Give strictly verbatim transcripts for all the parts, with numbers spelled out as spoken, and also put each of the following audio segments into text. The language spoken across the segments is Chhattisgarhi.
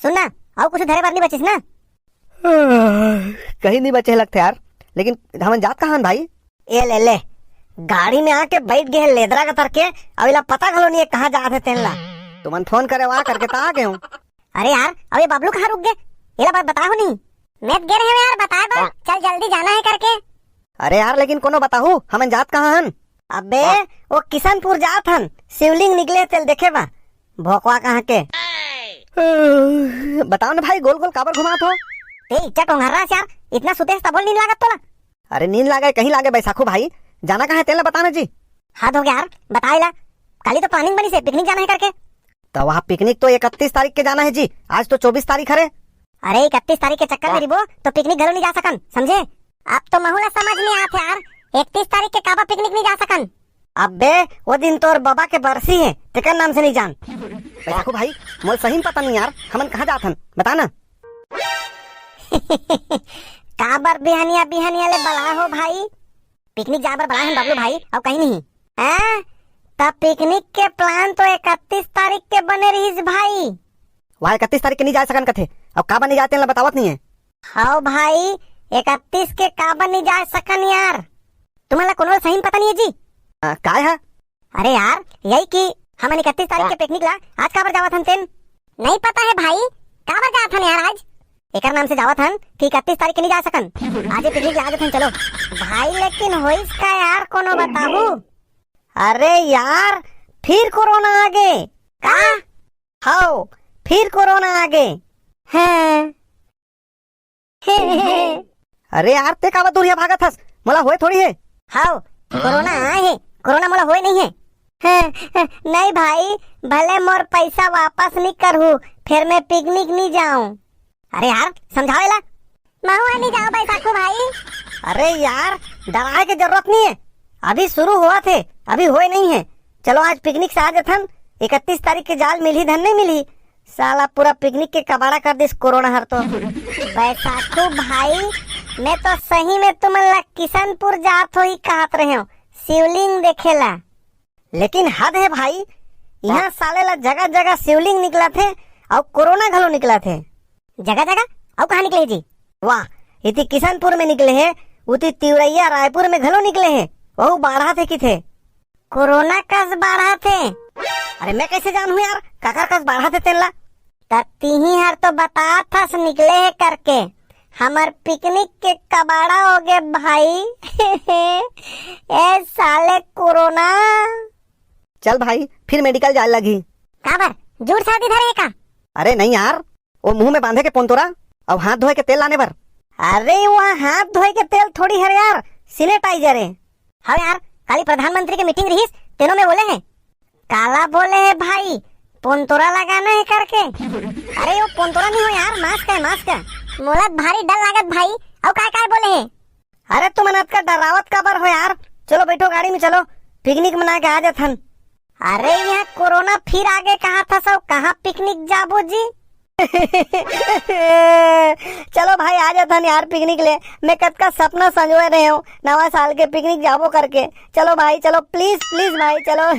सुन ना, अउ कुछ धरे बर नहीं बचिस ना? कहीं नहीं बचे लगथे यार, लेकिन हमन जात कहाँ हन भाई? ए ले ले, गाड़ी में आके बैठ गए हे लेदरा कतर के, अब एला पता घलो नहीं है कहाँ जात हे तेन ला। तुमन फोन करे वा करके त आ गए हूँ। अरे यार, अब ये बबलू कहाँ रुक गए? एला बात बताए हो नहीं? मैं तो गे रहे हूँ यार बताए बर, चल जल्दी जाना है करके। अरे यार, लेकिन कोनो बताहू, हमन जात कहाँ हन? अबे, वो किशनपुर जात हन, शिवलिंग निकले तेल देखे बा, भोकवा कहाँ के। बताओ ना भाई, गोल गोल काबर घुमात हो? ए, इतना टोंघर्रा यार, इतना सुते हस तभो ले नींद लागत तोला? अरे नींद लागे, कहीं लागे बैसाखू भाई, जाना कहाँ है तेला बताना जी। हद हो गया यार, बताए ला, काली तो planning बनी से picnic जाना है करके। तो वहाँ picnic तो इकतीस तारीख के जाना है जी, आज तो चौबीस तारीख हरे। अरे इकतीस तारीख के चक्कर में रिबो तो picnic घलो नहीं जा सकन, समझे? अब तो महू ला समझ में आत है यार, इकतीस तारीख के काबर picnic नहीं जा सकन? अबे, वो दिन तोर बाबा के बरसी है, तेकर नाम से नहीं जान। बैसाखू भाई, मोल सही में पता नहीं यार, हमन कहाँ जात हन, बता ना। काबर बिहनिया बिहनिया ले बला हो भाई? Picnic जाए बर बला हन बबलू भाई, अउ कहीं नहीं। हैं? त picnic के plan तो इकतीस तारीख के बने रहिस भाई। वहाँ इकतीस तारीख के नहीं जा सकन कथे, अब काबर नहीं जाते ला बतावत नहीं है। हव भाई, इकतीस के काबर नहीं जा सकन यार? तुमन ला कोनो सही में पता नहीं है जी? आ, काय है? अरे यार, यही कि हमन इकतीस तारीख के picnic ला आज काबर जावत हन तेन? नहीं पता है भाई, काबर जात हन यार आज? एकर नाम से जावत हन कि इकतीस तारीख के नहीं जा सकन। आज ये picnic ला आज हन, चलो। भाई लेकिन होइस का यार, कोनो बताहू? अरे यार, फिर कोरोना आ गे। का? हव, फिर कोरोना आ गे। हैं। अरे यार, ते काबर दूरिहा भागत हस? मोला होए थोड़ी हे। हव, कोरोना आए हे, कोरोना मोला होए नहीं हे। हैं, नहीं भाई, भले मोर पैसा वापस नहीं करहू, फिर मैं picnic नहीं जाऊं। अरे यार, समझाओ एला। महू ह नहीं जाओ बैसाखू भाई। अरे यार, डराए के जरूरत नहीं है, अभी शुरू हुआ थे, अभी होए नहीं है। चलो आज picnic से आ जथन, इकतीस तारीख के जाल मिलही धन नहीं मिलही। साला पूरा picnic के कबाड़ा कर दिस कोरोना हर तो। बैसाखू भाई, मैं तो सही में तुमन ला किशनपुर जात होही कहत रहे हो, शिवलिंग देखे ला। लेकिन हद है भाई, यहाँ साले ला जगह जगह शिवलिंग निकलत हे अउ कोरोना घलो निकलत हे। जगह जगह? अउ कहाँ निकले हे जी? वाह, इति किशनपुर में निकले हे, उति तिवरैया रायपुर में घलो निकले हे, वहू बाढ़त हे किथे। कोरोना कस बाढ़त हे? अरे मैं कैसे जानहूँ यार, काकर कस बाढ़त हे तेन ला? त तिही हर तो बतात हस निकले हे करके, हमर picnic के कबाड़ा हो गे भाई। ए साले कोरोना। चल भाई, फिर मेडिकल जाए लगही। काबर? जूड़ सर्दी धरे हे का? अरे नहीं यार, वो मुंह में बांधे के पोंतोरा अउ हाथ धोए के तेल लाने बर। अरे वहाँ हाथ धोए के तेल थोड़ी हरे यार, sanitizer हे। हव यार, काली प्रधानमंत्री के मीटिंग रहिस, तेनो में बोले हे। काला बोले हे भाई, पोंतोरा लगाना हे करके? अरे वो पोंतोरा नहीं हो यार, mask हे, mask। मोला भारी डर लागत भाई, अउ काय काय बोले हे? अरे तुमन अतका डरावत काबर हो यार? चलो बैठो गाड़ी में, चलो picnic मना के आ जाथन। अरे यहाँ कोरोना फिर आगे कहा था सब, कहाँ picnic जाबो जी? चलो भाई आ जाथन यार picnic ले, मैं कतका सपना संजोए रहे हूँ नवा साल के picnic जाबो करके। चलो भाई चलो, please please भाई चलो।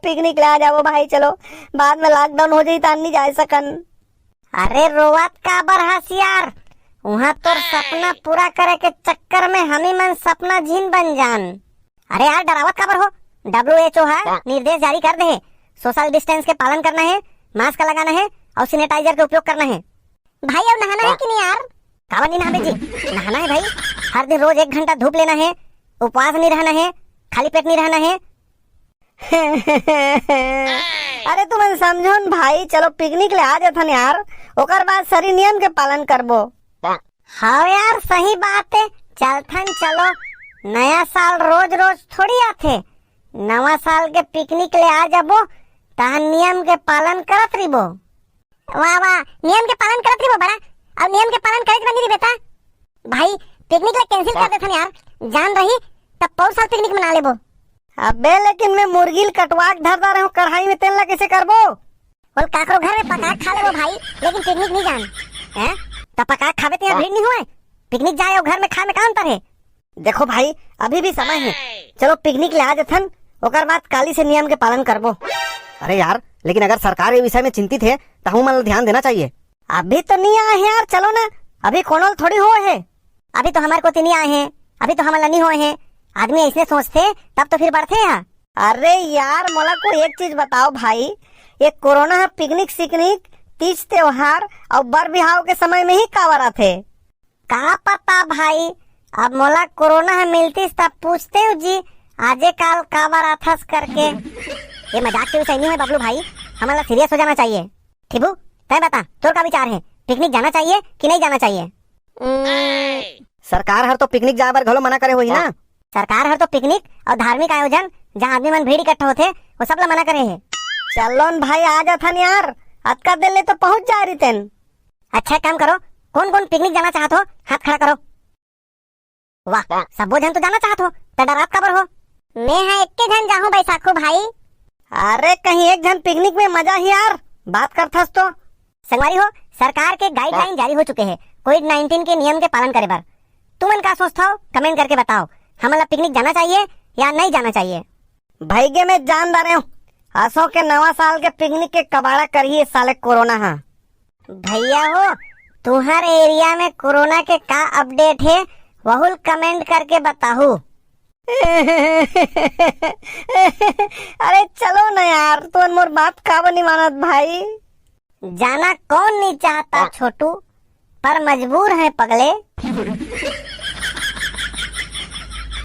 Picnic ले आ जाबो भाई चलो, बाद में lockdown हो जाई त नहीं जा सकन। अरे रोवत काबर हस यार? उहाँ तोर सपना पूरा करे के चक्कर में हमी मन सपना झिन बन जान। अरे यार डरावत काबर हो? W H O ह निर्देश जारी कर दे हे, social distance के पालन करना हे, mask लगाना हे अउ sanitizer के उपयोग करना हे। भाई अउ नहाना हे कि नहीं यार? काबर नहीं नहाबे जी, नहाना हे भाई। हर दिन रोज एक घंटा धूप लेना हे, उपवास नहीं रहना हे, खाली पेट नहीं रहना हे। अरे तुमन समझो न भाई, चलो picnic ले आ जाथन यार, ओकर बाद सरी नियम के पालन करबो। हाँ यार सही बात हे, चलथन चलो, नया साल रोज रोज थोड़ी आथे, नवा साल के picnic ले आ जाबो, तहन नियम के पालन करत रिबो। वाह वाह, नियम के पालन करत रहिबो बड़ा, अउ नियम के पालन करे बर नहीं रहिबे त भाई picnic ला cancel कर देथन यार, जान रही तब पौर साल picnic मना लेबो। अबे लेकिन मैं मुर्गी ल कटवा के धर डारे हूँ कढ़ाई में, तेन ला कैसे करबो? बोल काकरो घर में पका के खा लेबो भाई, लेकिन picnic नहीं जान। हैं? त पका के खाबे त यहाँ भीड़ नहीं होए, picnic जाए अउ घर में खाए में का अंतर है? देखो भाई, अभी भी समय है, चलो picnic ले आ जथन, ओकर बाद काली से नियम के पालन करबो। अरे यार, लेकिन अगर सरकार ये विषय में चिंतित है, त हमू मन ल ध्यान देना चाहिए। अभी तो नहीं आए हैं यार, चलो ना, अभी कोनो ल थोड़ी होय हे। अभी तो हमर कोती नहीं आए हैं, अभी तो हमन ला नहीं होय हैं। आदमी ऐसने सोचथे, तब तो फिर बढ़थे यहाँ। अरे यार, मोला कोई एक चीज बताओ भाई, ये कोरोना ह पिकनिक सिकनिक, तीज त्योहार अउ बर बिहाव के समय में ही काबर आथे? का पता भाई, अब मोला कोरोना ह मिलतिस तब पूछतेंव जी, आजे काल काबर आथस करके। ये मजाक के विषय नहीं है बबलू भाई, हमन ला सीरियस हो जाना चाहिए। ठीबू, तय बता, तोर का विचार है, पिकनिक जाना चाहिए कि नहीं जाना चाहिए? उम्म, सरकार हर तो पिकनिक जाए बर घलो मना करे होही ना। सरकार हर तो पिकनिक अउ धार्मिक आयोजन, जहाँ आदमी मन भीड़ इकट्ठा होथे, वो सब ला मना करे हे। चलो न भाई, आ जाथन यार, अतका देर ले तो पहुंच जाय रहितेन। अच्छा, एक काम करो, कौन कौन पिकनिक जाना चाहत हो, हाथ खड़ा करो। वाह, सब्बो झन तो जाना चाहत हो, त डरात काबर हो? मैं हा एक्के झन जाहूं बैसाखू भाई। अरे, कहीं एक झन पिकनिक में मजा ही यार, बात करथस तो। संगवारी हो, सरकार के गाइडलाइन जारी हो चुके हे कोविड नाइनटीन के नियम के पालन करे बर। तुमन का सोचथव, कमेंट करके बताओ, हमन ला पिकनिक जाना चाहिए या नहीं जाना चाहिए? भैगे, मैं जान डारे हूँ, असो के नवा साल के पिकनिक के कबाड़ा करही ये साले कोरोना हा। भैया हो, तुहर एरिया में कोरोना के का अपडेट हे, वहू ल कमेंट करके बताहू। अरे चलो ना यार, तुमन मोर बात काबर नहीं मानत भाई? जाना कौन नहीं चाहता छोटू, पर मजबूर है पगले।